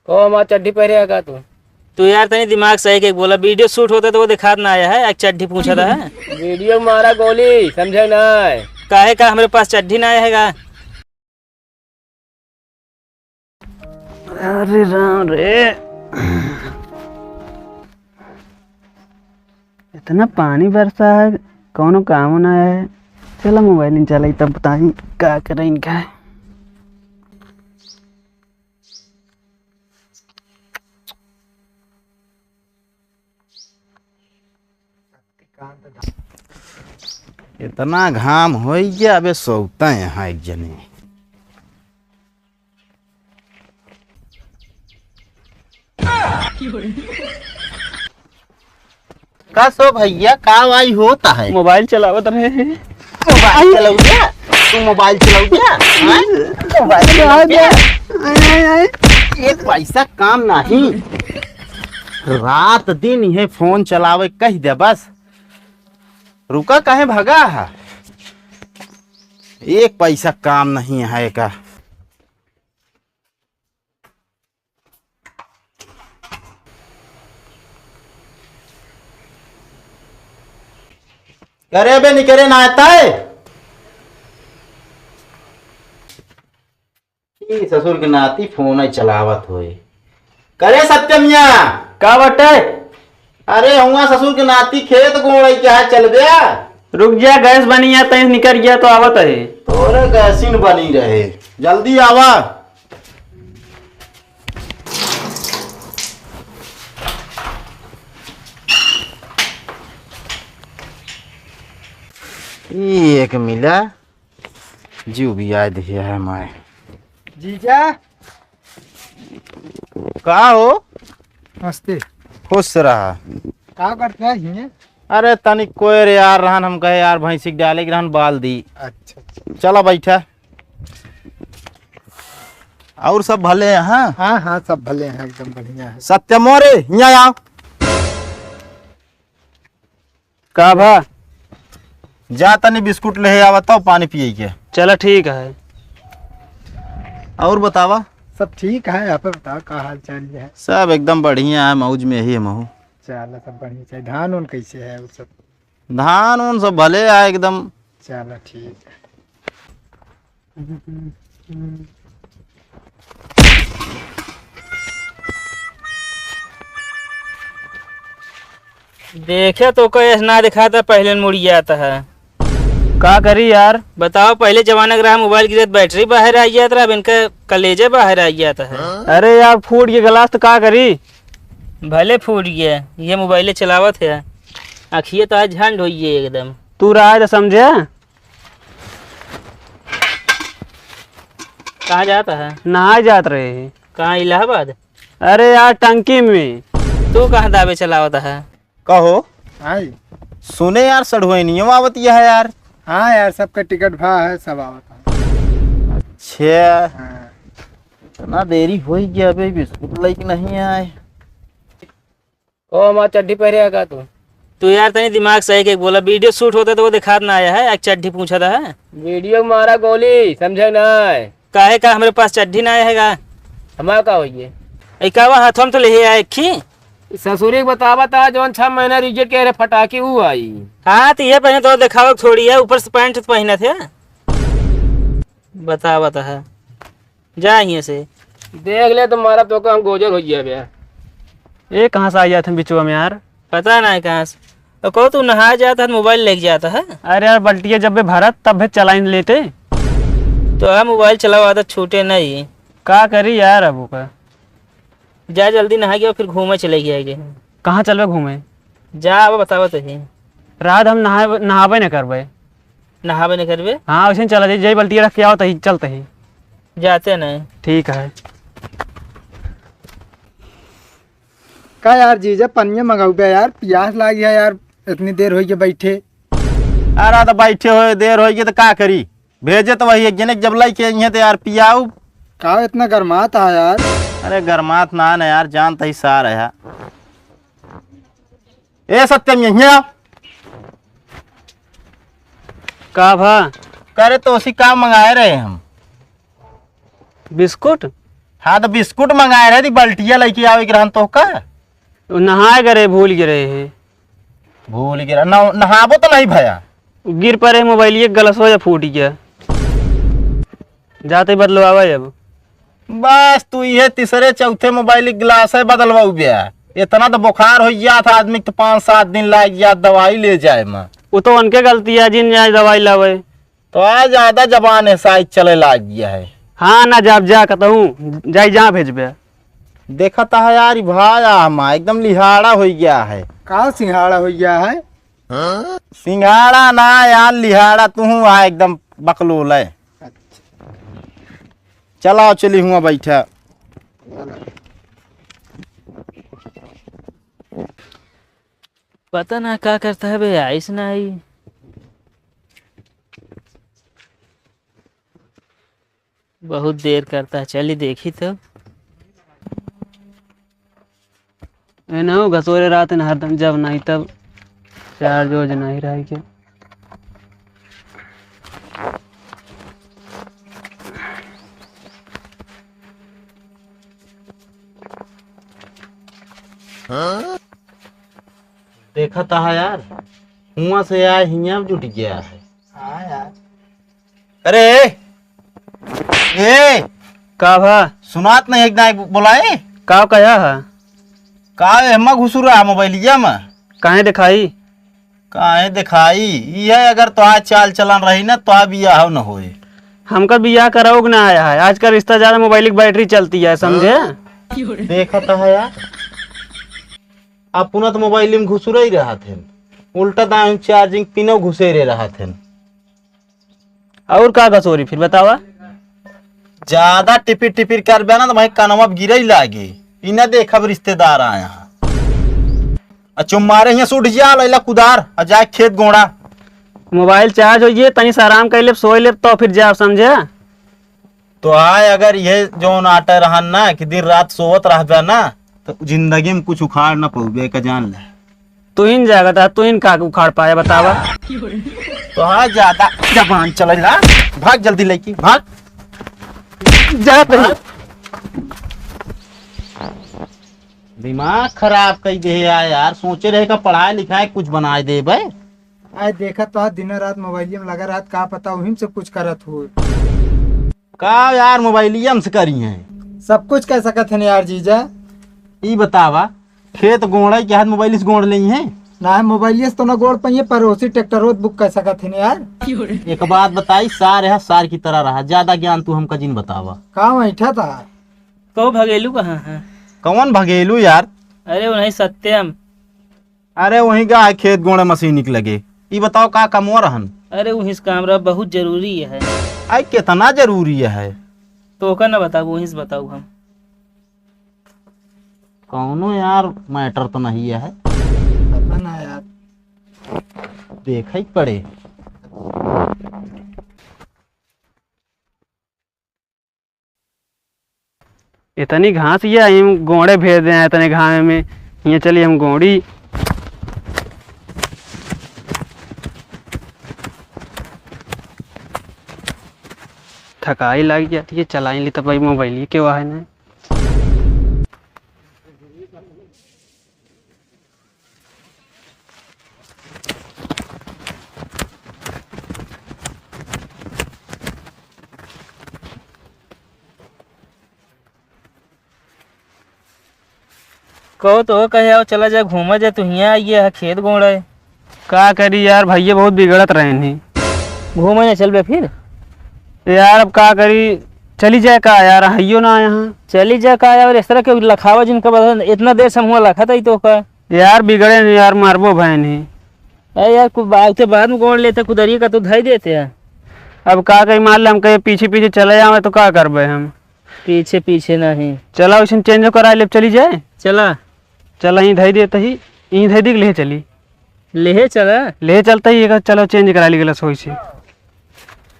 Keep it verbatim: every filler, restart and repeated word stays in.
को हमार चड्ढी पहरे है का तू? तू यार तनी दिमाग सही के बोला, वीडियो शूट होता तो वो दिखात ना आया है, एक चड्ढी पूछा था है। वीडियो मारा गोली, समझे ना? काहे का हमरे पास चड्ढी ना आया है का? अरे राम रे, इतना पानी बरसा है, कौनो काम ना है। चला मोबाइल नहीं चलाई, तब बताई का करें इनका। इतना घाम होई गया, अबे सोता है यहाँ एक जने। का सो भैया, का वाई होता है? मोबाइल चलावत रहे हैं। मोबाइल चलाऊ क्या? तू मोबाइल चलाऊ क्या? हाँ? मोबाइल चलाऊ क्या? आए, आए, आए। एक पैसा काम नहीं। रात दिन ये फोन चलावे कह दे बस। रुका काहे भगा है? एक पैसा काम नहीं है का। करे बे, निकरे ना आता है। ई ससुर के नाती फोन ही चलावत होए। करे सत्यमिया। का बटे? अरे हुआ ससुर के नाती खेत गोड़े के है, चल बे। रुक जा, गैस बनी है, तैं निकर गया तो आवत है। तोरे गैसिन बनी रहे, जल्दी आवा। ई एक मिला, जीव भी आए दिया है माए। जीजा। का हो? नमस्ते। खुश रहा। का करत रहा हियाँ? अरे तनी कोई रे यार रहन, हम कहे यार भैंसी के डाले के रहन बाल दी। अच्छा, अच्छा। चला बैठा। और सब भले हैं? हाँ, हाँ, सब भले हैं, एकदम बढ़िया है। सत्यम रे, हियाँ आओ। का भा? जा तनी बिस्कुट ले आवा तो पानी पिए के। चला ठीक है। और बतावा? सब ठीक है, आप बताओ का हाल चाल है? सब एकदम बढ़िया है, मौज में ही है महू। चला सब बढ़िया चाहिए। धान उन कैसे है वो सब? धान उन सब भले है एकदम। चला ठीक है। देखे तो कोई ऐसा ना दिखाता, पहले मुड़ जाता है। का करी यार? बताओ, पहले जमाना के रहा मोबाइल गिरत बैटरी बाहर आ जात रहा, अब इनका कलेजे बाहर आ जाता है। अरे यार, फूट गया गिलास तो का करी? भले फूट गया, ये मोबाइले चलावत है, अखिए तो आज झंड होइए एकदम। तू रहा है तो समझे। कहाँ जाता है? नहाए जात रहे हैं। कहाँ, इलाहाबाद? अरे यार, टंकी में। तू कहाँ दावे चलावत है? कहो। हाँ जी। सुने यार, सढ़ुआइनियो आवत यह है यार। हाँ यार, सबका टिकट भा है, सब आवत है। अच्छा। हाँ। इतना देरी हो ही गया, अबे बिस्कुट लेके नहीं आए। ओ, हमार चड्ढी पहरे है का तू? तू यार तनी दिमाग सही के बोला, वीडियो शूट होता तो वो दिखात ना आया है, एक चड्ढी पूछा था है। वीडियो मारा गोली, समझे ना? काहे का हमरे पास चड्ढी ना आया है का? हमारा का होइए? ए, का वा हाथों में तो ले आए खी। ससुरी के बतावा था, जौन छह महीना रिजेक्ट के रे फटाकी ऊ आई। हाँ, तो ये पहने तो दिखावा थोड़ी है, ऊपर से पैंट तो पहनत है। बतावा था। जा हियाँ से। देख ले तुम्हारा तो हम गोजर हो गया बे। ए, कहाँ से आ जात हम बिचवा में यार? पता ना है कहाँ से। तो कहो तू नहा जाता है, मोबाइल लेके जाता है। अरे यार, बल्टिया जब भी भरत तब भी चलाइन लेते। तो हम मोबाइल चलावा आदत छूटे नहीं। का करी यार अब ओकर? जा जल्दी नहा गया, फिर घूमे चले गया के। कहाँ चलबे घूमे? जा, अब बतावत ही। रात हम नहाए, नहाबे न करबे। नहाबे न करबे? हाँ, वैसे चला जाई, जाई बल्टिया रख के आओ तही, चलते ही। जाते नहीं। ठीक है। का यार जीजा, पनिया मंगाऊ बे यार, प्यास लागी है यार, इतनी देर होई के बैठे। अरे तो बैठे होए, देर होई के तो का करी? भेजे तो वही एक जने के जब लइके अइहें तो यार पियाऊ। का इतना गरमात है यार? अरे गरमात ना न यार, जानत ही सार है। ए सत्यम, यहीं आ। का भा? करे तो उसी का मंगाए रहे हम। बिस्कुट? हाँ, तो बिस्कुट मंगाए रहे थी, बल्टिया लेके आवे के रहन तो का? वो नहाए गए रहे, भूल गए रहे हैं। भूल गए रहे, न-, नहाबो तो नहीं भया। गिर पड़े, मोबाइल एक गलस हो या फूट गया। जाते बदलवावा अब। बस तू ये तीसरे चौथे मोबाइल के ग्लास है बदलवाऊ बे। इतना तो बुखार हो गया था आदमी के, तो पाँच सात दिन लाग गया दवाई ले जाए में। वो तो उनके गलती है जिन जाए दवाई लावे। तो आज ज्यादा जबान है, साइज चले लाग गया है। हाँ ना, जाब जा कतहूँ, जाई जहाँ भेजबे। देखत है यार, ई भाई आमा एकदम लिहाड़ा हो गया है। का सिंहाड़ा हो गया है? सिंहाड़ा ना यार, लिहाड़ा तू आ एकदम बकलोल है। अच्छा। चलाओ, चली हुआ बैठा। पता ना का करता है बे, आइस ना आई। बहुत देर करता है, चली देखी तो। ए ना हो, घसोरे रहत हैं हरदम, जब नहीं तब चार्ज वार्ज नहीं रही के। देखत हा यार, हुआं से आए हियां जुट गया है। हाँ यार। अरे, ए, का भा? सुनात नहीं एक दाई बोलाए? का कहा है? का एमा घुसुरा मोबाइलिया में? काहे दिखाई? काहे दिखाई? ये अगर तो आज चाल चलन रही ना, तो बियाह न होए। हमका बियाह कराओ के ना आया है। आज का रिश्ता ज्यादा मोबाइल की बैटरी चलती है, समझे? देखत है यार, अपना तो मोबाइल में घुसुरे ही रहत हैं, उल्टा दाएं चार्जिंग पिनो घुसेरे रहत हैं। और का घसोरी फिर बतावा? ज्यादा टिपिर टिपिर करबे ना तो भाई कनवा गिरे ही लागे। ई ना देखब रिश्तेदार आया। आ चुम्मारे हियां से उठ जा, लैला कुदार, आ जाए खेत गोड़ा। मोबाइल चार्ज होइए, तनी से आराम कर लेब, सोए लेब, तो फिर जाब, समझे? तो आए अगर ये जौन आटे रहन ना कि दिन रात सोवत रहबे ना, तो जिंदगी में कुछ उखाड़ ना पउबे, का जान ले। तुहिन जागत है, तुहिन का उखाड़ पाए बतावा? तो हाँ, ज्यादा जबान चलेला। भाग जल्दी लइकी, भाग। जा तनी। दिमाग खराब कई दे है यार, सोचे रहे का पढ़ाई लिखाई कुछ बनाए देबे। आए देखत तो दिन रात मोबाइलिया में लगा रहत, का पता उहिम से कुछ करत हो। का यार मोबाइलिया में से करी हैं? सब कुछ कर सकत हन यार जीजा। ई बतावा, खेत गोड़े के हाथ मोबाइल से गोड़ लेई हैं? ना, मोबाइलिया से तो ना गोड़ पाइए, पड़ोसी ट्रैक्टर बुक कर सकत हन यार। एक बात बताई, सार है सार की तरह रहा, ज्यादा ज्ञान तू हमका जिन बतावा। का बैठा था? कहो भगेलू कहाँ है? कौन भगेलू यार? अरे वो नहीं, सत्यम। अरे वहीं गा है खेत गोड़े मशीन के लगे। ई बताओ का कमवा रहन? अरे वहीं से काम रहा, बहुत जरूरी है। आई कितना जरूरी है? तो ओका ना बताओ, वहीं से बताओ हम। कौनो यार मैटर तो नहीं है। पता ना यार। देखे ही पड़े। इतनी घास ये हम गोड़े भेज दे हैं इतने घामे में। ये चलिए हम गोड़ी। थकाई लग जाती है, चलाई ली तो भाई मोबाइल के वाहे ना। कहो तो कहे, "आओ, चला जा, घूमा जा, तू हियाँ आइए है, खेत गोड़े।" का करी यार, भैया बहुत बिगड़त रहे नहीं। घूमे ना चल बे फिर? यार, अब का करी, चली जाए का यार, हइयो ना यहाँ। चली जाए का यार, इस तरह के लखावा जिनका बता, इतना देर से हम हुआ लखा था ही तो का। यार, बिगड़े नहीं यार, मरबो भय नहीं। अरे यार, कुछ बात के बाद में गोड़ लेते, कुदरिए का तो धई देते हैं। अब का करी, मान ले हम कहीं पीछे पीछे चले जावे तो का करबे हम? पीछे पीछे नहीं। चला, वैसे चेंज करा ले, चली जाए। चला। चला, यहीं धई देते ही, यहीं धई दी, ले चली। ले चला। ले चलते ही, एक चलो चेंज करा ली गलस होई से।